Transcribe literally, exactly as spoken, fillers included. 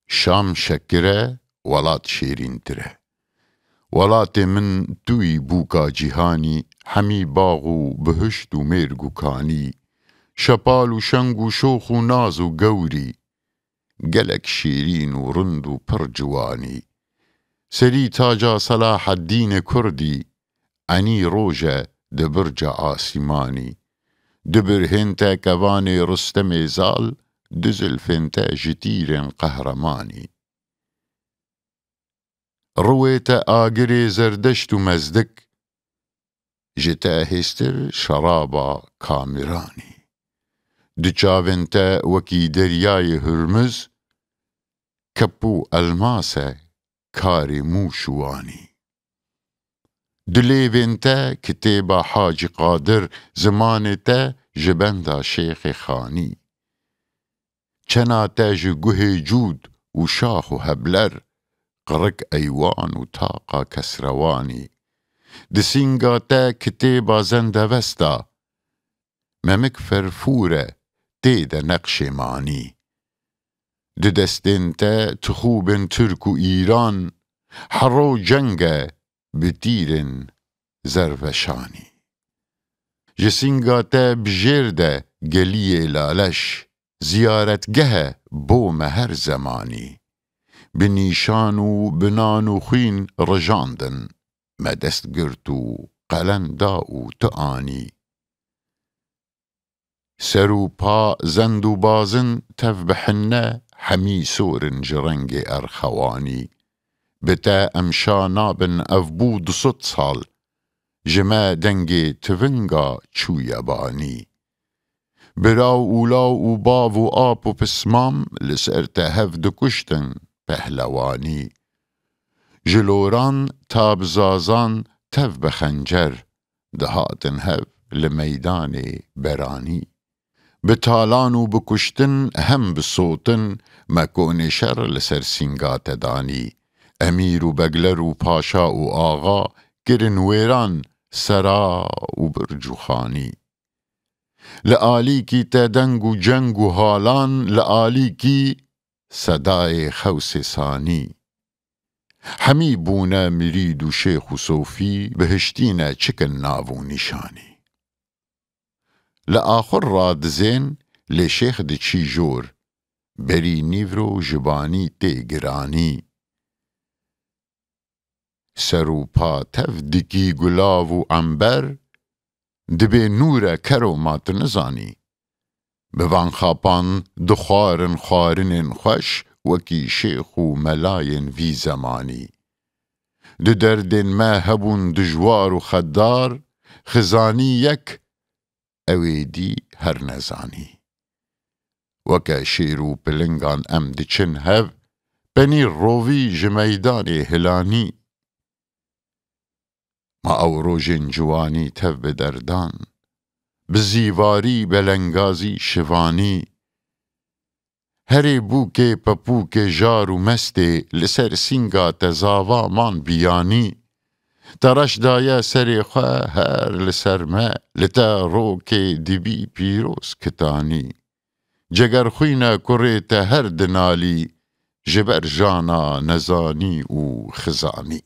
Şam şekir e, welat şêrîntir e. Welatê min tu yî bûka cîhanî, hemî bax û bihişt û mêrg û kanî, şepal û şeng û şox û naz û gewrî, gelek şêrîn û rind û pir ciwanî. Serî taca Selaheddînê Kurdî, enî roj e di birca asîmanî. Du birhên te kevanê Rustemê Zal, du zilfên te ji tîrên qehremanî. Riwê te agirê Zerdeşt û Mezdik, ji te hêstir şeraba Kamiranî. Du çavên te wekî deryayê Hurmuz, kep û elmas e karê Mûş û Wanî. Du lêvên te kitêba Hacî Qadir, zimanê te ji benda Şêxê Xanî. Çena te ji guhê Cûd û şax û hebler, qirik eywan û taqa Kesrewanî. Di sînga te kitêba Zendevesta, memik ferfûr e, tê de neqşê manî. Di destên te tixûbên Tirk û Îran, hero ceng e bi tîrên zerveşanî. Ji sînga te bi jêr de geliyê Laleş, ziyaretgeh e bo me her zemanî. Bi nîşan û bi nan û xwîn rijandin, me dest girt û qelen da û tu anî. Ser û pa zend û bazin tev bi hinne, hemî sor in ji rengê erxewanî. Bi te em şa nabin, ev bû du sed sal, ji me dengê tivinga çûye banî. Biraw û law û bav û ap û pismam li ser te hev dikuştin pehlewanî. Ji loran ta bi zazan tev bi xencer dihatin hev li meydanê beranî. Bi talan û bi kuştin hem bi sotin me konê şer li ser sînga te danî. Emîr û begler û paşa û axa kirin wêran sera û birc û xanî. Li alîkî te deng û ceng û halan, li alîkî sedayê Xewsê Sanî. Hemî bûne mirîd û şêx û sofî, bihiştî ne çikin nav û nîşanî. Li axur radizên lê şêx diçî jor, berî nîvro ji banî tê giranî. Ser û pa tev dikî gulav û ember, dibê nûr e kero ma tu nizanî. Bi van xapan dixwarin xwarinên xweş wekî şêx û melayên vî zemanî. Di derdên me hebûn dijwar û xedar, xizanî yek, ew ê dî her nezanî. Weke şêr û pilingan em diçin hev, penî rovî ji meydanê hilanî. Ma ew rojên ciwanî tev bi derdan, bi zîvarî belengazî şivanî. Herê bûkê pepûkê jar û mestê li ser sînga te zava man biyanî. Te reş daye serê xwe her li ser me, li te rokê dibî pîroz kitanî. Cegerxwîne kurê te her dinalî, ji ber jana nezanî û xizanî.